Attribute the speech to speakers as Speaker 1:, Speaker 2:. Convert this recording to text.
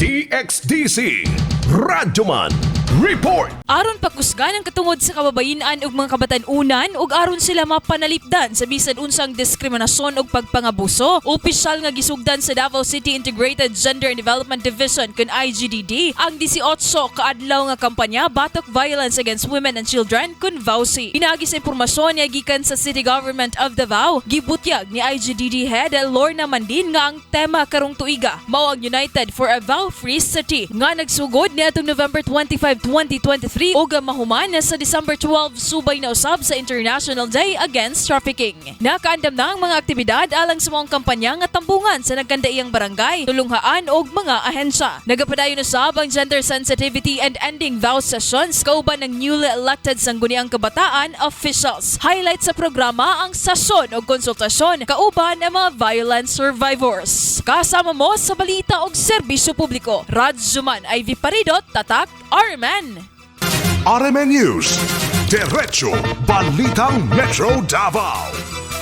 Speaker 1: DXDC Radyoman Report.
Speaker 2: Aron pagkusgan ang katungod sa kababayen-an ug mga kabatan-unan ug aron sila mapanalipdan sa bisan unsang diskriminasyon ug pagpangabuso, opisyal nga gisugdan sa Davao City Integrated Gender and Development Division kun IGDD ang 18 kaadlaw nga kampanya Batok Violence Against Women and Children kun VAWC. Pinaagi sa impormasyon niya gikan sa City Government of Davao, gibutyag ni IGDD Head Lorna Mandin nga ang tema karong tuiga mao ang United for a VAW-Free City nga nagsugod niadtong November 25, 2023 ug mahuman sa December 12 subay na usab sa International Day Against Trafficking. Nakaandam na ang mga aktibidad alang sa maong kampanya nga tambungan sa nagkandaiyang barangay, tulunghaan og mga ahensya. Nagapadayon usab ang gender sensitivity and ending VAW sessions kauban ng newly elected Sangguniang Kabataan officials. Highlight sa programa ang sesyon og konsultasyon kauban ang mga violence survivors. Kasama mo sa balita og serbisyo publiko. Radyoman Ivy Paridot, Tatak, RMN.
Speaker 1: RMN News. Diretso Balitang Metro Davao.